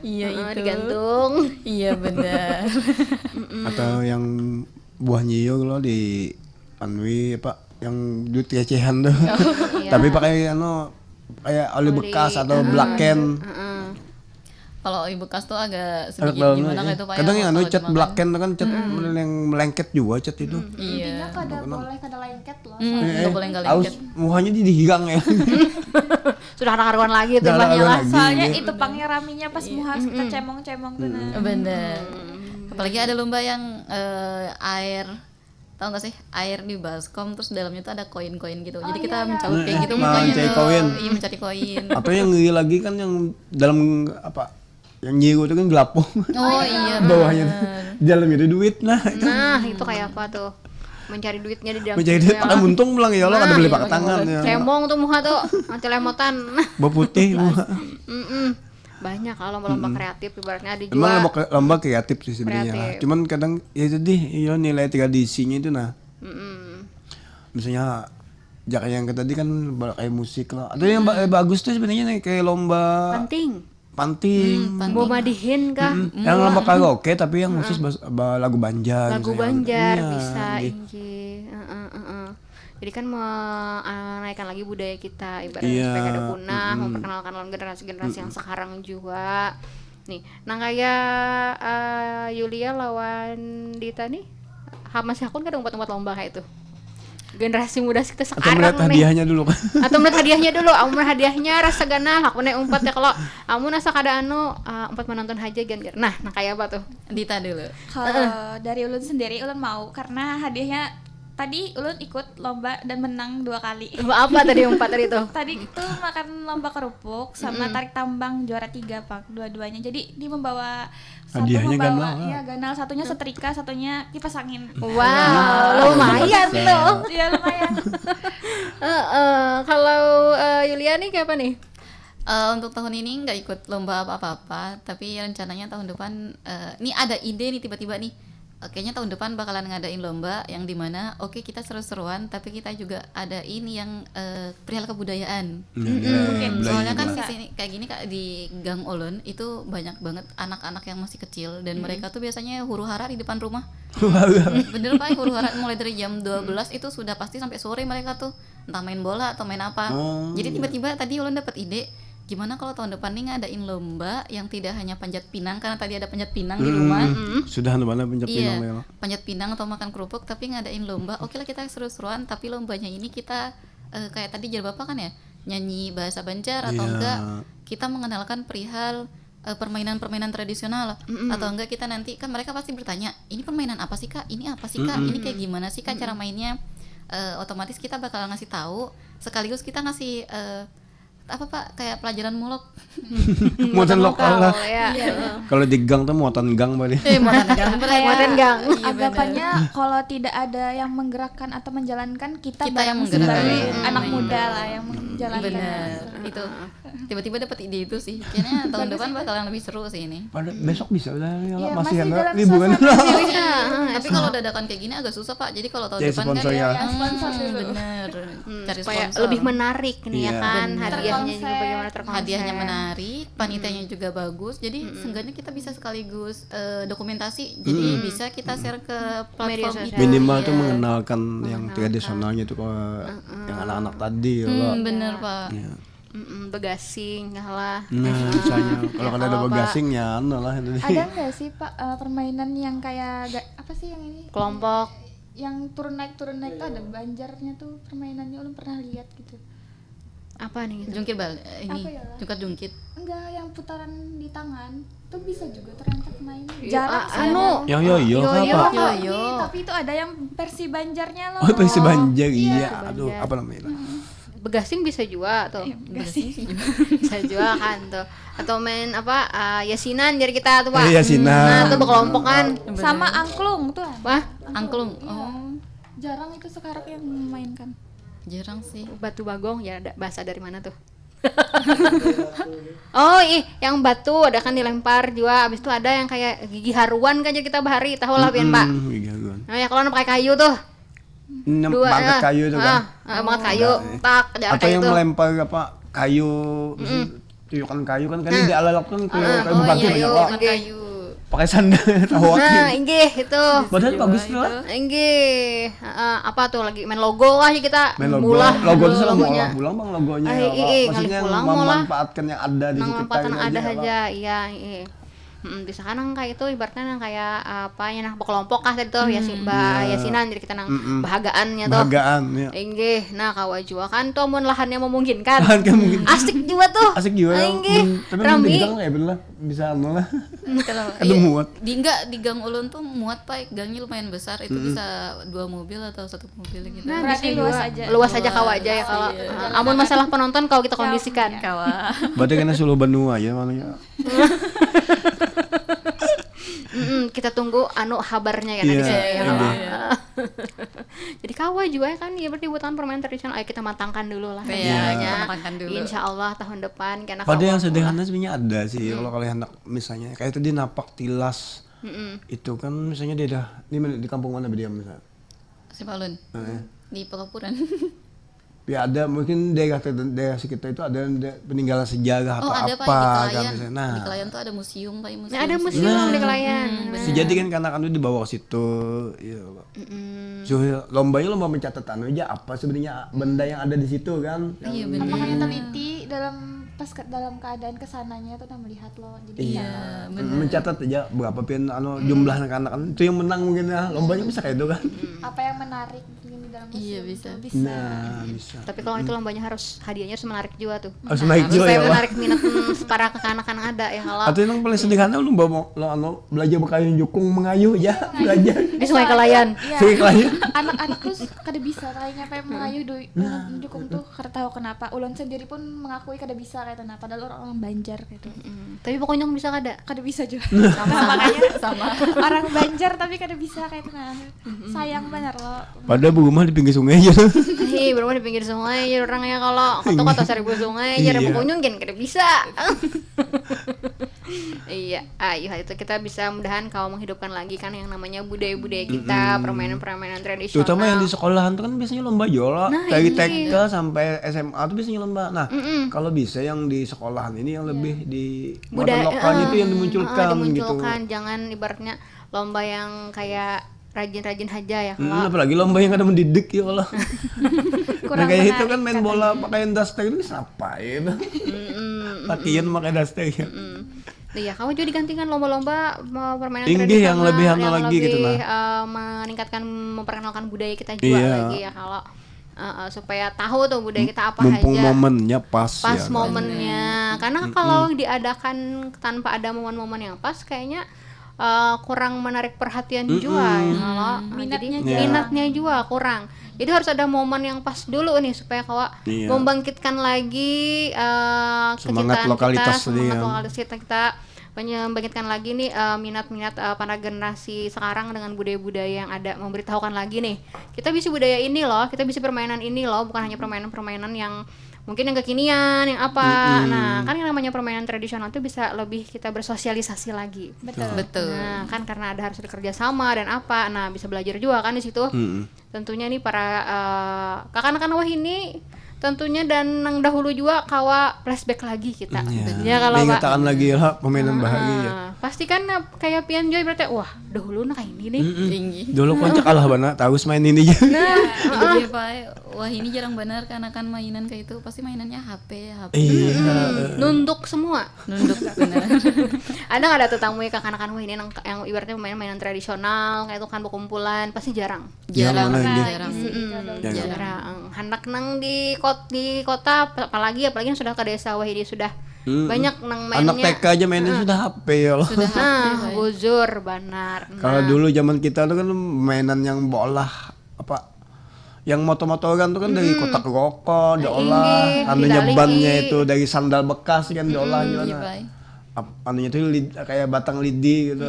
iya Heeh, itu, digantung. Iya benar. Atau yang buah nyiu lo di anui apa yang duit recehan tuh. Tapi pakai anu kayak oli bekas atau blaken. Heeh. Kalau oli bekas tuh agak Anak sedikit dalam gimana ya. kayak itu Pak, Kadang ya, yang anu kalau cat dimakan. Blaken tuh kan cat yang melengket juga cat itu. Iya. Intinya kada boleh kada lengket loh. Hmm, Eh, nggak boleh nggak aus lengket. Muhanya dihigang ya. Sudah ada karuan lagi tuh Dah Mbah, ya ada lah. lagi. Soalnya Iya. itu pangeraminya pas muha kita cemong-cemong tuh nah. Bener. Apalagi ada lomba yang eh, air, tau gak sih, air di baskom terus dalamnya tuh ada koin-koin gitu. Jadi Oh, kita iya, iya. mencaut kayak gitu Nah, mukanya mencari tuh. Koin. Iya, mencari koin. Atau yang ngeri lagi kan yang dalam apa? Yang nyiu itu kan gelapung. Oh iya. Bawahnya tuh. Dalamnya itu duit nah. Itu. Nah, itu kayak apa tuh? Mencari duitnya di dalam Mencari duit ya. pakai muntung pulang ya Allah kada Nah, beli iya, pakai tangan ya. Cemong tuh muha tuh, nanti lemotan. Baputih muha. Mm-mm. Banyak kalau lomba-lomba kreatif ibaratnya ada juga. Emang lomba, lomba kreatif sih sebenarnya lah. Kreatif. Cuman kadang ya tadi ya nilai tradisinya itu nah. Mm-mm. Misalnya jak yang ke tadi kan ba- kayak musik lah. Atau yang ba- bagus tuh sebenarnya nih kayak lomba Panting. panting. Mau madihin kah? Mm-mm. Yang lomba karaoke tapi yang khusus bas- ba- lagu Banjar Lagu misalnya. Banjar Iya, bisa gitu. Inggih. Heeh, heeh. Jadi kan menaikkan lagi budaya kita ibaratnya Iya, supaya kada punah, mm-mm. Memperkenalkan lawan generasi-generasi yang sekarang juga. Nih, nang kaya eh, Yulia lawan Dita nih, ha, masih hakun kada umpat-umpat lomba kayak itu. Generasi muda kita Atau sekarang melihat nih. Hadiahnya dulu. Atau melihat hadiahnya dulu, amun hadiahnya rasa ganal, aku naik umpat ya kalau amun asa kada anu, ah, umpat menonton haja gan jar. Nah, nah kayak apa tuh? Dita dulu. Kalau dari ulun sendiri, ulun mau karena hadiahnya tadi ulun ikut lomba dan menang dua kali. Apa tadi umpat tadi tuh? Tadi itu makan lomba kerupuk sama tarik tambang juara tiga pak dua-duanya. Jadi dia membawa satu Hadiahnya membawa ganal lah. Ya ganal, satunya setrika, satunya kipas angin. Wow, lumayan tuh. Ya lumayan. Heeh, kalau eh, Yulia nih kayak apa nih? Eh, untuk tahun ini nggak ikut lomba apa-apa, tapi rencananya tahun depan eh, ini ada ide nih tiba-tiba nih. Eh, kayaknya tahun depan bakalan ngadain lomba yang dimana oke kita seru-seruan tapi kita juga adain yang eh, perihal kebudayaan. Nah, dia Mungkin belajar soalnya kan juga. Di sini kayak gini kak di gang ulun itu banyak banget anak-anak yang masih kecil dan mereka tuh biasanya huru hara di depan rumah. Bener pak huru hara mulai dari jam dua belas itu sudah pasti sampai sore mereka tuh entah main bola atau main apa. Oh. Jadi tiba-tiba tadi ulun dapat ide gimana kalau tahun depan nih ngadain lomba yang tidak hanya panjat pinang karena tadi ada panjat pinang di rumah. Sudah anu mana pencet Iya, pinang ya. Panjat pinang atau makan kerupuk tapi ngadain lomba. Oke lah kita seru-seruan tapi lombanya ini kita eh, kayak tadi jar bapak kan ya nyanyi bahasa Banjar atau Iya. Enggak kita mengenalkan perihal eh, permainan-permainan tradisional atau enggak kita nanti kan mereka pasti bertanya ini permainan apa sih kak, ini apa sih kak, ini kayak gimana sih kak cara mainnya. Eh, otomatis kita bakal ngasih tahu sekaligus kita ngasih eh, apa pak kayak pelajaran mulok. Muatan lokal lah. Ya. Kalau di gang tuh muatan gang balik. Eh muatan gang bener. Muatan gang. Iya, bener. Anggapannya kalau tidak ada yang menggerakkan atau menjalankan, kita, Kita yang bareng menggerakkan. Sebagai anak muda lah yang menjalankan. Bener. Itu tiba-tiba dapat ide itu sih. Kayaknya tahun depan bakalan lebih seru sih ini. Pada besok bisa lah ya, Iya, masih masih ada dalam liburan. suasana. Bisa, heeh. Tapi kalau dadakan kayak gini agak susah pak. Jadi kalau tahun Cari depan kan sponsor ya. Ya, sponsor Hmm, dulu. Bener. Hmm, Cari supaya sponsor. Lebih menarik nih ya Iya. kan, Benar. hadiahnya juga Terkonsep. Bagaimana terkonsep. Hadiahnya menarik, panitianya juga bagus. Jadi seenggaknya kita bisa sekaligus eh, dokumentasi. Jadi bisa kita share ke platform Media sosial. itu. Minimal Iya. Tuh mengenalkan yang tradisionalnya tuh ke yang anak-anak tadi ya. Hmm, bener pak. Ya. Mm-mm, begasing lah. Nah, misalnya kalau kada ada Kalau, Pak. Begasing ya anu lah itu. Ada nggak sih pak eh, permainan yang kayak ga- apa sih yang ini? Kelompok. Yang turun naik turun naik tuh ada Banjarnya tuh permainannya, ulun pernah lihat gitu. Apa nih gitu? Jungkir balik eh, ini Apa ya lah? Jungkat jungkit. Enggak, yang putaran di tangan tuh bisa juga ternyata main. Iya, Jarang ah, sih anu. ada. Yang yoyo Yoyo. apa? Yoyo. Tapi, tapi itu ada yang versi Banjarnya loh. Oh, versi Banjar iya. Versi Aduh, Banjar. Apa namanya? Begasing bisa juga tuh. Iya, begasing. Bisa juga kan tuh. Atau main apa? Ah, yasinan jadi kita tuh, Pak. Eh, yasinan. Nah, tuh berkelompokan. Sama angklung tuh. Wah, Angklung. Iya. Oh, Jarang itu sekarang yang memainkan. Jarang sih. Batu Bagong ya ada bahasa dari mana tuh? Oh, ih, yang batu ada kan dilempar juga. Habis itu ada yang kayak gigi haruan kan jadi kita bahari, tahu lah pian, Pak. Hmm, gigi haruan. Nah, ya kalau pakai kayu tuh. Nem- Dua Bangkat eh, kayu itu kan. Ah, ah, bangkat kayu. Nah, Tak, jangan Atau kayak yang itu. melempar apa kayu, tuyukan kayu kan kan dialalapkan kayu kayu Oh batu iya, banyak iya, loh. kayu. Pakai sandal tahu. Nah, inggih itu. Padahal bagus tuh lah. Inggih, heeh, apa tuh lagi main logo lah ya kita. Main logo. Mulah Logo itu dulu salah logonya. Mulah bang logo-nya. Ah, Ya, iya, Pak. iya, Maksudnya ngalih pulang mau lah. Memanfaatkan yang ada di Nang sekitar manfaatan ini ada aja, aja, iya, iya. Mm-mm, bisa kan nang kayak itu ibaratnya nang kayak apa ya nah berkelompok kah tadi tuh ya si ba yasinan jadi kita nang bahagaannya tuh. Bahagaan ya. Inggih, nah kawa jua kan tuh mun lahannya memungkinkan. Lahan kan mungkin. Asik juga tuh. Asik juga. Inggih, Hmm, tapi rami. Di gang ya bener lah. Bisa anu lah. Kalau Ada muat. Di enggak di gang ulun tuh muat pak, gangnya lumayan besar itu bisa dua mobil atau satu mobil gitu. Nah, Berarti bisa luas juga. aja. Luas aja Luas, kawa aja ya kalau iya. ah, amun masalah penonton kalau kita kondisikan. Kawa. Berarti kena seluruh benua ya maksudnya. Mm-mm, kita tunggu anu habarnya ya Iya, nanti. Iya. Jadi kawa juga ya kan ya berarti buatan permainan tradisional. Ayo kita matangkan dulu lah Iya, rencananya. kita matangkan dulu. Insya Allah tahun depan karena Pada kawa yang pula. Sederhana sebenarnya ada sih kalau kalian hendak misalnya kayak tadi napak tilas itu kan misalnya daerah di mana di kampung mana dia misalnya. Siapa ulun? Heeh. Di Pekapuran. Ya ada mungkin daerah tertentu, daerah sekitar itu ada yang da- peninggalan sejarah atau Oh, ada, Pak, apa di kan Kelayan. Misalnya. Nah, Di Kelayan tuh ada museum, Pak, museum. Nah, ada museum di Kelayan. Hmm, benar. Bisa jadi kan kanakan itu dibawa ke situ. Iya, Pak. Mm-mm. So, lombanya lomba mencatat anu aja apa sebenarnya benda yang ada di situ kan. Iya, Yang- benar. Apakah yang teliti dalam pas ke, dalam keadaan kesananya tuh udah melihat loh. Jadi Iya, kayak benar. Mencatat aja berapa pian anu jumlah anak-anak itu yang menang mungkin ya lombanya bisa kayak itu kan. Apa yang menarik mungkin di dalam museum Iya, bisa. Tuh bisa. Nah, bisa. Tapi kalau itu lombanya harus hadiahnya harus menarik juga tuh. Harus naik juga Supaya ya, Pak. menarik minat mm, para kekanakan ada ya kalau. Atau yang paling sederhana lu bawa lo anu belajar berkayun jukung mengayuh aja belajar. Di Sungai Kelayan. Iya. Sih kelayan. Anak-anak tuh kada bisa kayaknya apa yang mengayuh doi dukung tuh kada tahu kenapa. Ulun sendiri pun mengakui kada bisa kayak itu nah padahal orang-orang Banjar gitu. Mm, tapi pokoknya bisa kada. Kada bisa juga. Sama, sama. Orang Banjar tapi kada bisa kayak itu nah. Sayang benar loh. Padahal berumah di pinggir sungai aja. Hei, berumah di pinggir sungai aja orang ya kalau kota kota seribu sungai aja Iya. Rembang Kunyung kan kada bisa. Iya, ayo itu kita bisa mudahan kau menghidupkan lagi kan yang namanya budaya-budaya kita, permainan-permainan tradisional. Terutama yang di sekolahan tuh kan biasanya lomba jola Nah, dari iya. T K sampai S M A tuh biasanya lomba. Nah, kalau bisa yang di sekolahan ini yang lebih di Budaya, muatan lokalnya eh, itu yang dimunculkan eh, gitu. Dimunculkan, jangan ibaratnya lomba yang kayak rajin-rajin aja ya Hmm, kalau. apalagi lomba yang ada mendidik ya Allah. Kurang Nah, kayak itu menarik kan main kan. Bola pakai daster itu siapa itu? Mm-mm. Latihan pakai daster ya. Mm. Iya, kamu juga digantikan lomba-lomba mau permainan Inggih, yang tradisional, lebih anu yang lagi gitu, lebih nah. Eh, meningkatkan memperkenalkan budaya kita juga Iya. Lagi ya kalau eh, eh, supaya tahu tuh budaya kita apa Mumpung aja. Momennya pas, Pas ya kan? Momennya. Karena kalau diadakan tanpa ada momen-momen yang pas kayaknya eh, kurang menarik perhatian juga ya kalau. Nah, Minatnya jadi juga. Minatnya juga kurang. Jadi harus ada momen yang pas dulu nih supaya kawa Iya. membangkitkan lagi eh, Semangat kecintaan lokalitas kita, tadi semangat ya. Lokalitas kita, membangkitkan lagi nih eh, minat-minat eh, para generasi sekarang dengan budaya-budaya yang ada, memberitahukan lagi nih kita bisa budaya ini loh, kita bisa permainan ini loh, bukan hanya permainan-permainan yang mungkin yang kekinian, yang apa. Nah, kan yang namanya permainan tradisional itu bisa lebih kita bersosialisasi lagi. Betul. Betul. Nah, kan karena ada harus ada kerjasama dan apa, nah bisa belajar juga kan di situ. Mm-mm. Tentunya nih para eh, kakanakan wahini tentunya dan nang dahulu juga kawa flashback lagi kita. Iya. Ya kalau Pak. Diingatakan lagi lah pemainan bahari ya. Ah, pasti kan eh, kayak pian Joy berarti wah dahulu nah kayak ini nih. Mm-mm. Tinggi. Dulu konco kalah bana tahu main ini aja. Iya, Pak. Wah, ini jarang benar kanakan mainan kayak itu. Pasti mainannya H P, H P. Iya. Nunduk semua. Nunduk benar. Ada nggak ada tetamu ya kakanakan wah ini nang yang ibaratnya main mainan tradisional kayak itu kan berkumpulan pasti jarang. Jarang Jarang, lagi. jarang. Sih, kalau Jarang. Jarang. Handak nang di kot di kota ap- apalagi apalagi yang sudah ke desa wah ini sudah Mm-mm. banyak nang Anak mainnya. T K aja mainnya sudah H P ya Allah. Sudah H P, Nah, Pak. bujur banar. Kalau Nah, dulu zaman kita tuh kan mainan yang bola apa yang motor-motoran tuh kan dari kotak rokok diolah, Inggih, anunya didaliki. Bannya itu dari sandal bekas kan diolah Iya, gimana? Pak. Ap- anunya tuh lid- kayak batang lidi gitu.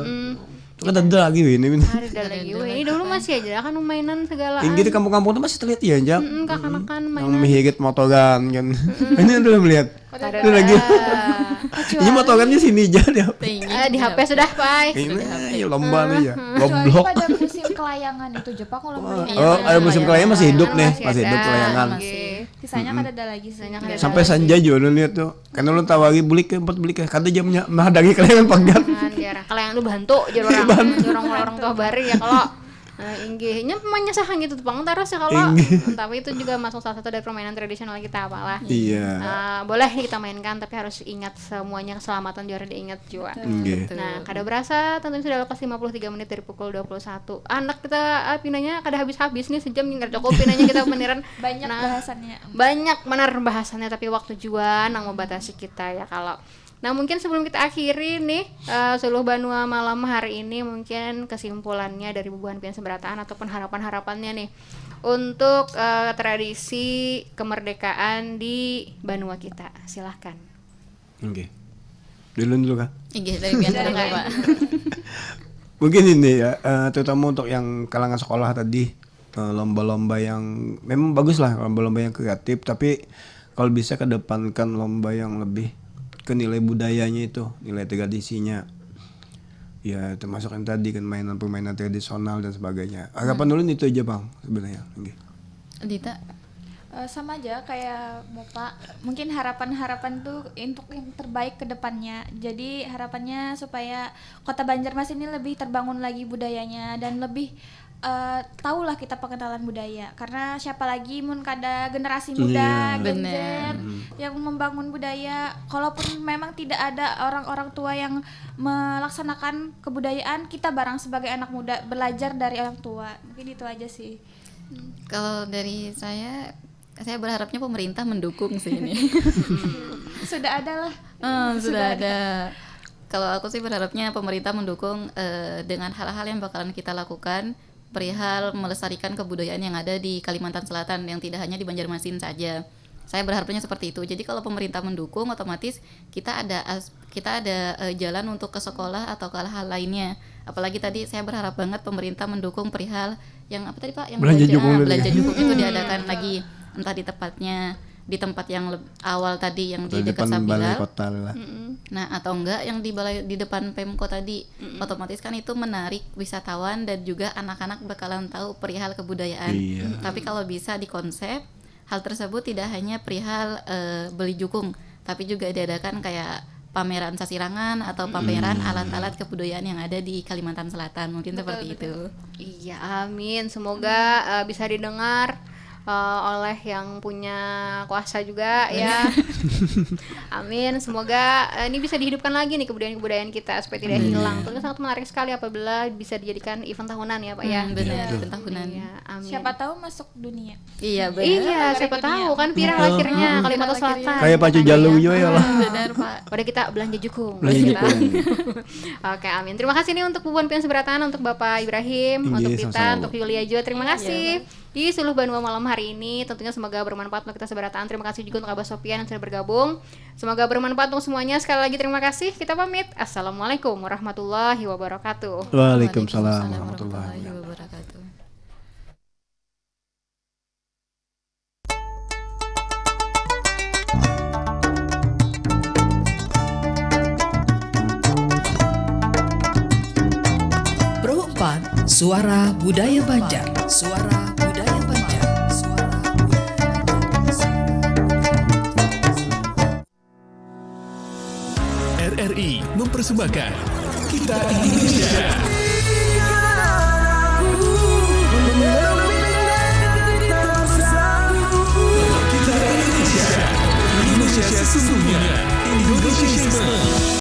Itu kan ada lagi weh, ini. Ada lagi. Wah, ini dulu masih aja kan mainan segala. Yang gitu kampung-kampung tuh masih terlihat ya, Jak. Mm-mm, kakanakan Yang mainan. Mihirit motoran kan. Ini udah melihat. Ada Ini lagi. Ah. Ini motorannya sini aja dia. Tinggi. Eh, di H P sudah, Pai. Ini ya lombanya ya. Kecuali Goblok. pada musim kelayangan itu Jepang kalau main. Oh, ada musim kelayangan masih hidup nih, Masih masih hidup ada. kelayangan. Oke. Kisahnya kada ada lagi sih. Kisahnya kada ada Sampai lagi. Sanja juga udah lihat tuh. Karena lu tawari bulik ke empat bulik ke kada jamnya. Nah, dari kelayangan panggat. Jangan, biar kalau yang lu bantu jadi orang orang orang tua bari ya kalau eh, inggih nya menyesahan gitu tuh pang taras ya kalau tapi itu juga masuk salah satu dari permainan tradisional kita apalah. Iya. Eh, boleh nih kita mainkan tapi harus ingat semuanya keselamatan juga harus diingat juga. Nggih. Betul. Nah, kada berasa tentunya sudah lepas lima puluh tiga menit dari pukul dua puluh satu. Anak kita ah, pinanya kada habis-habis nih sejam nih kada cukup pinanya kita beneran. Banyak Nah, bahasannya. Banyak benar bahasannya tapi waktu juga nang membatasi kita ya kalau. Nah, mungkin sebelum kita akhiri nih eh, Suluh Banua malam hari ini mungkin kesimpulannya dari bubuhan pian seberataan ataupun harapan-harapannya nih untuk eh, tradisi kemerdekaan di banua kita. Silahkan. Oke. Dulu dulu kah? Inggih, dari pian dulu, Pak. Mungkin ini ya, eh, terutama untuk yang kalangan sekolah tadi, eh, lomba-lomba yang memang bagus lah, lomba-lomba yang kreatif, tapi kalau bisa kedepankan lomba yang lebih ke nilai budayanya itu, nilai tradisinya. Ya termasuk yang tadi kan mainan permainan tradisional dan sebagainya. Harapan dulu itu aja bang sebenarnya. Nggih. Dita. Uh, sama aja kayak Bapak. Mungkin harapan-harapan tuh untuk yang terbaik ke depannya. Jadi harapannya supaya Kota Banjarmasin ini lebih terbangun lagi budayanya dan lebih uh, tahulah kita pengenalan budaya. Karena siapa lagi mun kada generasi muda, yeah. Gen Z, hmm, yang membangun budaya. Kalaupun memang tidak ada orang-orang tua yang melaksanakan kebudayaan, kita barang sebagai anak muda belajar dari orang tua. Mungkin itu aja sih. Kalau dari saya, saya berharapnya pemerintah mendukung sih ini. Sudah ada lah. Hmm, sudah, sudah ada. Kalau aku sih berharapnya pemerintah mendukung uh, dengan hal-hal yang bakalan kita lakukan perihal melestarikan kebudayaan yang ada di Kalimantan Selatan, yang tidak hanya di Banjarmasin saja. Saya berharapnya seperti itu. Jadi kalau pemerintah mendukung, otomatis kita ada kita ada uh, jalan untuk ke sekolah atau ke hal-hal lainnya. Apalagi tadi saya berharap banget pemerintah mendukung perihal yang apa tadi Pak, yang belanja, belanja jukung, ah, belanja jukung itu diadakan lagi, entah di tempatnya, di tempat yang awal tadi yang di dekat Sabilal. Kota lah. Nah, atau enggak yang di balai, di depan Pemko tadi. Mm-mm. Otomatis kan itu menarik wisatawan dan juga anak-anak bakalan tahu perihal kebudayaan. Iya. Tapi kalau bisa dikonsep, hal tersebut tidak hanya perihal uh, beli jukung, tapi juga diadakan kayak pameran sasirangan atau pameran hmm. alat-alat kebudayaan yang ada di Kalimantan Selatan. Mungkin betul, seperti betul. Itu. Iya, amin. Semoga uh, bisa didengar uh, oleh yang punya kuasa juga ya. Amin. Semoga uh, ini bisa dihidupkan lagi nih kebudayaan-kebudayaan kita supaya tidak hmm. hilang. Itu sangat menarik sekali apabila bisa dijadikan event tahunan ya, Pak ya. Hmm, benar, ya. Event tahunan. Ya, amin. Siapa tahu masuk dunia. Iya, benar. Iya, siapa tahu kan viral akhirnya Kalimantan Selatan. Kayak Pacu Jalu juga ya lah. Benar, Pak. Udah kita belanja jukung. Belanja jukung. Oke, amin. Terima kasih nih untuk Bubuhan Pian Seberataan, untuk Bapak Ibrahim, untuk Tita, untuk Yulia juga. Terima kasih. Di Suluh Banua malam hari ini, tentunya semoga bermanfaat untuk kita seberataan. Terima kasih juga untuk Abah Sopian yang sudah bergabung. Semoga bermanfaat untuk semuanya. Sekali lagi terima kasih. Kita pamit. Assalamualaikum warahmatullahi wabarakatuh. Waalaikumsalam warahmatullahi wabarakatuh. Pro empat, Suara Budaya Banjar. Suara Budaya Banjar. Suara Budaya Banjar. R R I mempersembahkan Kita Indonesia.